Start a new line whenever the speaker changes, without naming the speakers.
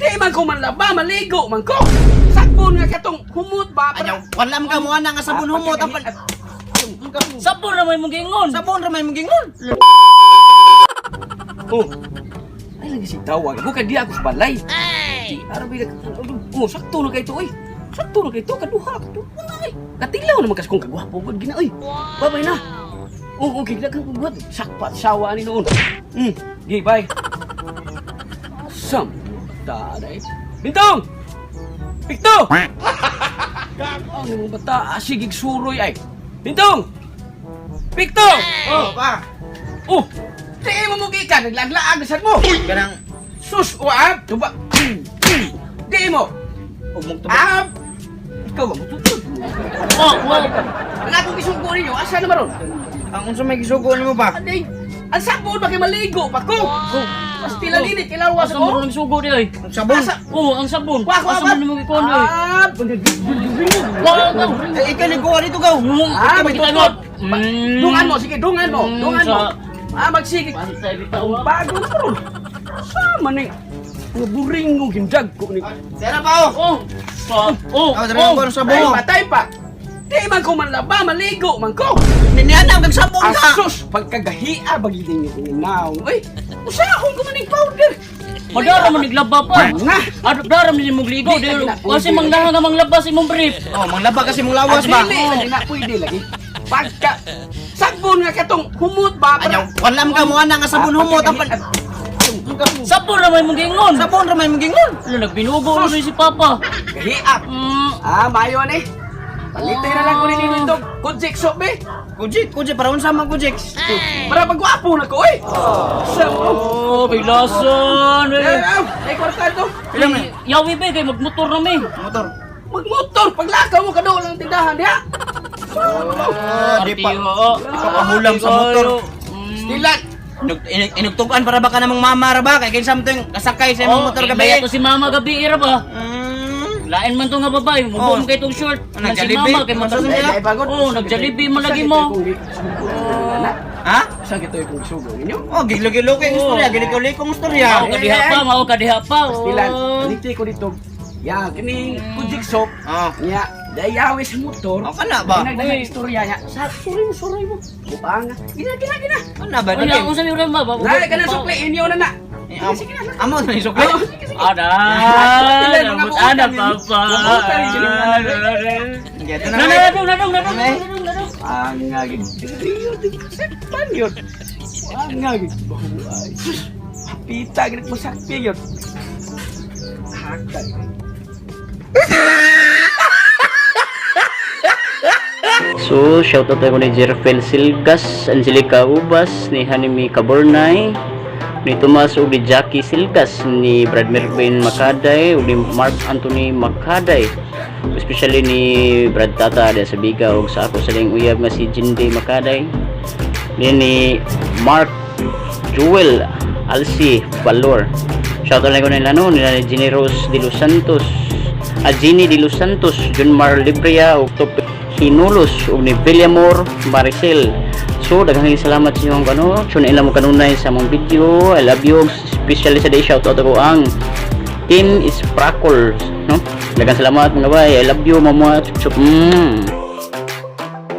Di man ko manlaba, maligo man ko. Sabon nga katong humot ba?
Ayaw, wala man ka mo ana nga sabon humot ang pal.
Sabon ra may mong giingon.
Sabon ra may mong gingon.
Oh. Ay lagi si tawag. Ako kay di ako sa balay. Ay. Di araw bila. Oh, sakto na kay to oy. Sakto na kay to kaduha kato. Ay, katilaw naman kas kong kagwapo gud gina oy. Babay na. Oh, okay, daghang kong buhat. Sakpat sawa ni noon. Gi bye. Sam, ta day. Bintong! Pikto! Ang imong bata, asigig suroy ay. Bintong! Pikto!
Oh, pa.
Oh! Di mo mo gikan, naglaglaag na sad mo.
Kanang
Sus, uab, tuba. Di mo.
ug mong tubag.
Ab. Ikaw ba mututod?
Oh, wow.
Ang akong gisugo ninyo, asa na maron?
Ang unsa may gisugo nimo ba?
Anday, ang sabon ba kay maligo pa ko? Pastila linit, ilawas
Asa mo
ko.
ron sugo di oy?
Ang sabon.
Asa?
Oh, ang sabon.
Wa, wa,
Asa
wa.
man nimo gikuan oy?
Ab,
Wow, wow.
Eh, ikaw ni kuha dito gaw.
Ah, may
Kita
tutod.
mo.
Dungan mo, sige, dungan mo, dungan mo. Ah, magsige.
Bantay bitaw.
Ang bago na ron. Sama ni. Mga buring mo, gindag ko ni.
Sera pa oh.
Oh. Sa oh.
Oh, dere ko ng sabon.
Ay, patay pa. Di man ko manlaba, maligo man ko.
Niniana ang sabon ka.
Asus, pagkagahia, bagitin niyo kong naong. Uy, usahon ko man yung powder.
Madara man naglaba pa.
Nga.
Adto dara man imong ligo
Di,
di.
lagi na,
Kasi
pwede
manglaha nga manglaba sa imong brief.
Oh, manglaba kasi mong lawas ba.
Dili, lagi na, pwede lagi. Pagka, sabon nga katong humot ba?
Ayaw, wala man ka mo ana nga sabon humot ang pal.
Sabon ra may mong giingon.
Sabon ra may mong gingon.
Ano nagbinugo na si Papa.
Gahia. Ah, mayo ni. Palitay na lang ko ni Nino Kujik soap, be.
Kujik, kujik para unsa man kujik.
Para pagwapo na ko, eh. Sa
Oh, biglasan.
Eh,
Eh.
ay, kwarta to.
Pila man?
Yawi be kay magmotor na mi.
Motor.
Magmotor, paglakaw mo kadol ang tindahan diha.
Ah, di pa. Di pa pahulam sa motor.
Stilan.
Inugtugan para ba ka namang mama ra ba kay kinsa man tuwing kasakay sa imong motor gabi.
Oh, to si mama gabi ira ba? Lain man to nga babae,
Oh.
mubo kay tong short.
Oh,
Nang si
nag-Jollibee?
mama kay motor.
Ano sa
Ay, pagod.
Oh, nag-Jollibee man lagi mo.
Ha?
Sa kito yung sugo ninyo?
Oh, gilo-gilo kay istorya, gilo-gilo kong istorya.
Mao ka diha pa, mao ka diha pa. Oh.
Stilan, paliti ko dito. Ya, kining kujik soap.
Oh.
Nya, dayawi sa motor.
Oh, kana ba?
Nagdagang istorya niya. Sa suray mo, suray mo. Bupanga. Gina, gina, gina.
Kana ba?
Wala akong sabi rin ba?
Na, ka na sukli inyo na na. Sige, sige na.
Amo na yung sukli.
Oh, sige, sige.
Ada.
Stilan, mga
Ada
buutan yun.
papa.
Mga buutan yun, sila mga
Gitu na.
Na na na na na na na na.
Ang ngagig. Sepan yun. Ang ngagig. Bahuay. Sus, Pita, ginag masakpi yun. Hakay.
So, shoutout tayo ni Jerfel Silgas, Angelica Ubas, ni Hanimi Cabornay, ni Tomas ug ni Jackie Silgas, ni Brad Mervin Makaday, ug ni Mark Anthony Makaday. Especially ni Brad Tata diya sa Biga ug sa ako sa ling uyab nga si Jinde Makaday. Ni Mark Jewel Alci Valor. Shoutout lang ko nila no, nila ni Jenny Rose de Los Santos, Jenny de Los Santos, Junmar Libria, ug Top Hinulos, ug ni Villamor Maricel. So, daghang salamat sa inyong ano, tune in lang mo kanunay sa among video. I love you. Especially sa day shoutout ako ang Team Sprakol, no? Daghang salamat mga bay. I love you, mama. Chup, chup.